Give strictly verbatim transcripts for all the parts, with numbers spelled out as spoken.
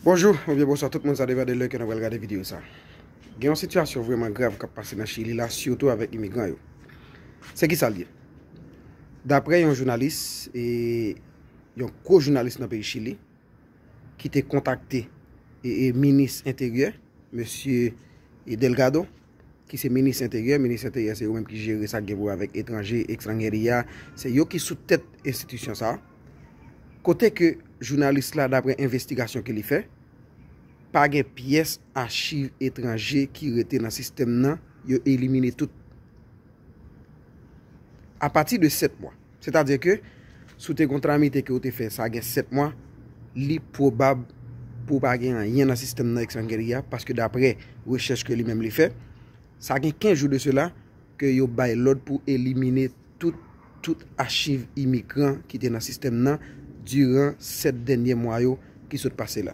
Bonjou oubyen bonswa tout moun, sa depann de lè ke nou pral gade videyo sa. Gen yon sitiyasyon vrèman grav k ap pase nan Chili la, sitou avèk imigran yo. Se ki sa l ye? Daprè yon jounalis, e, yon gwo jounalis nan peyi Chili, ki te kontakte, e, e, minis enteryè, mesye, e, Delgado, ki se minis enteryè. Minis enteryè se yo menm ki jere sa k gen pou wè avèk etranje, extranjería, se yo ki sou tèt enstitisyon sa a. Kote ke jounalis la, daprè envestigasyon ke li fè, pa gen pyès achiv etranje ki rete nan sistèm nan, yo elimine tout. Apati de sèt mwa. Sètadi ke si w te gen yon tramite ke w te fè sa gen sèt mwa, li pwobab pou w pa gen anyen nan sistèm nan extranjería, paske daprè rechèch ke li menm li fè, sa gen kenz jou de sela ke yo bay lòd pou elimine tout, tout achiv imigran ki te nan sistèm nan diran sèt dènye mwa yo ki sot pase la.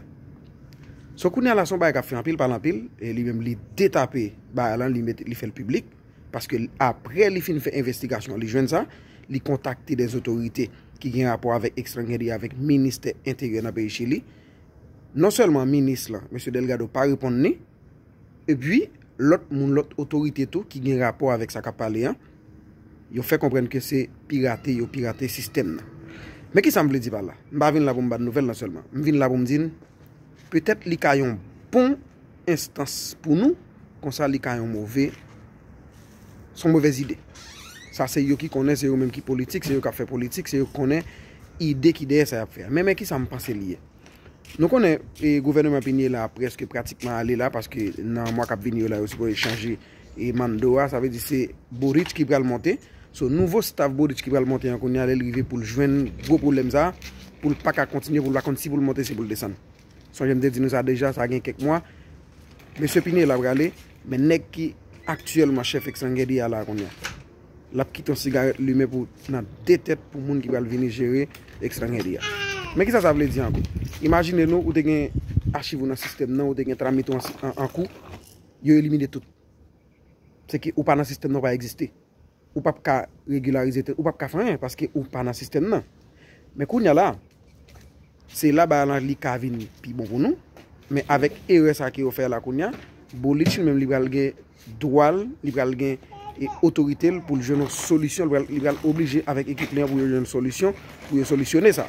So, kounye a la, se yon bagay k ap fè anpil pale anpil, e li menm li detape bagay lan, li mete, li fè l piblik, paske l, aprè li fin fè envestigasyon, li jwenn sa, li kontakte dè otorite ki gen rapò avèk extranjería, avèk ministè enteryè nan peyi Chili. Non sèlman minis lan, mesye Delgado, pa reponn li, epi lòt moun, lòt otorite tou ki gen rapò avèk sa k ap pale an, yo fè konprann ke se pirate yo pirate sistèm nan. Men ki sa m vle di pa la? M pa vin la pou m bat nouvèl lan sèlman. M vin la pou m di n, petèt li ka yon bon enstans pou nou, konsa li ka yon move, se yon movèz ide. Sa se yo ki konnen, se yo menm ki politik, se yo k ap fè politik, se yo k konnen ide ki dèyè sa y ap fè a. Men, men ki sa m panse li ye? Nou konnen, e, gouvènman Piñera a prèske pratikman ale la, paske nan mwa k ap vini yo la, yo sipoze chanje, e, mando a, sa vle di se Boric ki pral monte. So, nouvo staff Boric ki pral monte an kounye a, lè l rive pou l jwenn gwo pwoblèm sa, pou l pa ka kontinye, pou l pa konn si pou l monte, si pou l desann. Sonje m te di nou sa deja, sa gen kèk mwa. Mesye Piñera prale, men nèg ki aktyèlman chèf extranjería a la kounye a, l ap kite yon sigarèt limen pou nan de tèt pou moun ki pral vini jere extranjería a. Men ki sa sa vle di ankò? Imajine nou, ou te gen achiv ou nan sistèm nan, ou te gen tramite w an, an, an kou, yo elimine tout. Se ke ou pa nan sistèm nan, ou pa egziste. Ou p ap ka regilarize tèt, ou p ap ka fè anyen, paske ou pa nan sistèm nan. Men kounye a la, se la bagay lan li ka vin pi bon pou nou. Men avèk erè sa ke yo fè la kounye a, Boric li menm li pral gen dwa l, li pral gen, e, otorite l pou l jwenn yon solisyon, li pral, li pral oblije avèk ekip li an pou yo jwenn solisyon, pou yo solisyone sa.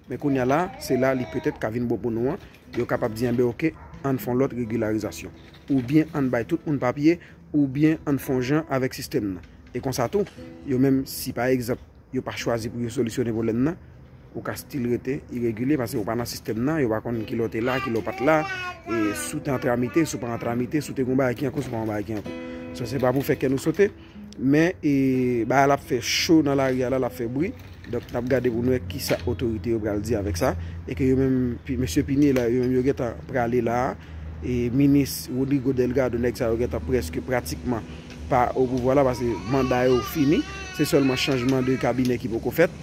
Men kounye a la, se la li petèt ka vin bon pou nou an, yo kapab di, enben, oke, ann fè yon lòt regilarizasyon. Oubyen ann bay tout moun papye, oubyen ann fè yon jan avèk sistèm nan. E konsa tou, yo menm, si pa egzanp, yo pa chwazi pou yo solisyone pwoblèm nan, ou ka still rete iregilye, paske ou pa nan sistèm nan, yo pa konn kilè w te la, kilè w pa t la, e si w te an tramite, si w pa an tramite, si w te gen yon bagay ki an kou, si w pa gen yon bagay ki an kou. So, se pa pou fè kè nou sote, men, e, bagay la ap fè cho nan lari a la, l ap fè bri. Donk, n ap gade pou n wè kisa otorite yo pral di avèk sa. E ke yo menm, pi, mesye Piñera, yo menm yo gentan prale la a. E minis Rodrigo Delgado, nèg sa yo gentan prèske pratikman pa o pouvwa la, paske manda yo fini. Se sèlman chanjman de kabinè ki poko fèt.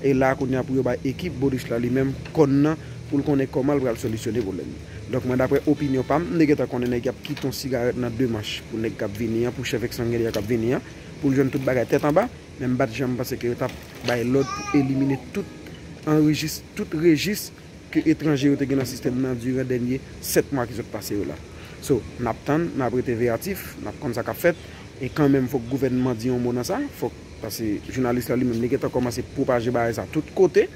E la, kounye a pou yo bay ekip Boric la li menm kòn nan pou l konnen kòman l pral solisyone pwoblèm nan. Donk, mwen, daprè opinyon pa m, m te gentan konnen nèg y ap kite yon sigarèt nan de manch pou nèg k ap vini an, pou chèf ekstranjeria k ap vini an, pou l jwenn tout bagay tèt anba. Men m pa t janm panse ke yo t ap bay lòd pou elimine tout anrejis-, tout rejis ke etranje yo te gen nan sistèm nan diran dènye sèt mwa ki sot pase yo la. So, n ap tann, n ap rete veyatif, n ap konn sa k ap fèt, e kanmenm fòk gouvènman di yon mo nan sa, fòk, paske jounalis la li menm li gentan kòmanse pwopaje bagay sa tout kote.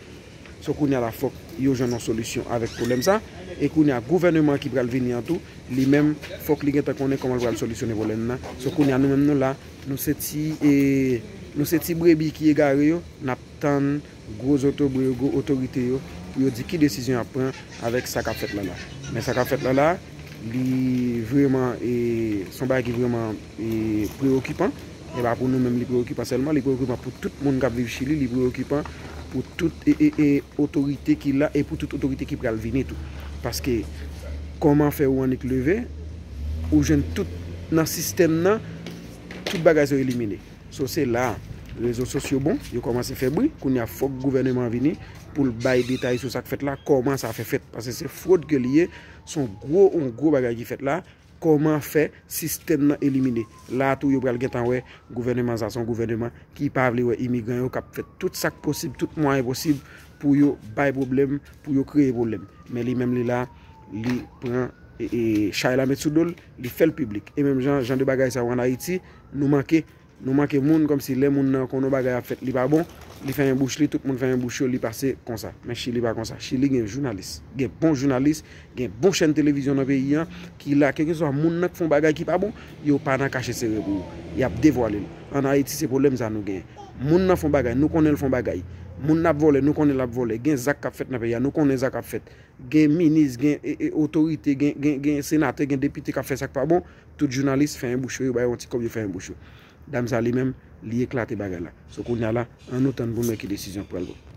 So, kounye a la, fòk yo jwenn yon solisyon avèk pwoblèm sa. E kounye a, gouvèneman ki pral vini an tou, li menm, fòk li gentan konnen kòman l pral solisyone pwoblèm nan. So, kounye a, nou menm nou la, nou se ti, e, nou se ti brebi ki egare yo, n ap tann gwo zotobre yo, gwo otorite yo, pou yo di ki desizyon y ap pran avèk sa k ap fèt la la. Men sa k ap fèt la la, li vrèman, e, se yon bagay ki vrèman, e, preokipan. E pa pou nou menm li preokipan sèlman, li preokipan pou tout moun k ap viv Chili, li preokipan pou tout, e, e, e, otorite ki la e pou tout otorite ki pral vini tou. Paske kòman fè ou annik leve, ou jwenn tout nan sistèm nan, tout bagay sa yo elimine. So, se la, rezo sosyo bon, yo kòmanse fè bri. Kounye a, fòk gouvèneman vini pou l bay detay sou sa k fèt la, kòman sa fè fèt. Paske se fwod ke li ye, se yon gwo, yon gwo bagay ki fèt la. Kòman fè sistèm nan elimine? La tou, yo pral gentan wè gouvèneman sa se yon gouvèneman ki pa vle wè imigran yo, k ap fè tout sa k posib, tout mwayen posib pou yo bay pwoblèm, pou yo kreye pwoblèm. Men li menm li la, li pran e, e, chay la met sou do l, li fè l piblik. E menm jan, jan de bagay sa yo ann Ayiti, nou manke, nou manke moun kòmsi lè moun nan konn yon bagay ap fèt, li pa bon, li fèmen bouch li, tout moun fèmen bouch yo, li pase konsa. Men Chili pa konsa. Chili gen jounalis, gen bon jounalis, gen bon chèn televizyon nan peyi an, ki la, kèlkeswa moun nan k fè yon bagay ki pa bon, yo pa nan kache sere pou yo. Y ap devwale l. Ann Ayiti, se pwoblèm sa nou genyen. Moun nan fè yon bagay, nou konnen l fè yon bagay. Moun nan ap vòlè, nou konnen l ap vòlè. Gen zak k ap fèt nan peyi a, nou konnen zak ap fèt. Gen minis, gen e, e, otorite, gen, gen, gen senatè, gen depite k ap fè sa k pa bon, tout jounalis fèmen bouch yo, yo ba yo yon ti kòb, yo fèmen bouch yo. Dam sa li menm, li eklate bagay la. So kounye a la, ann nou tann pou n wè ki desizyon k pral pran.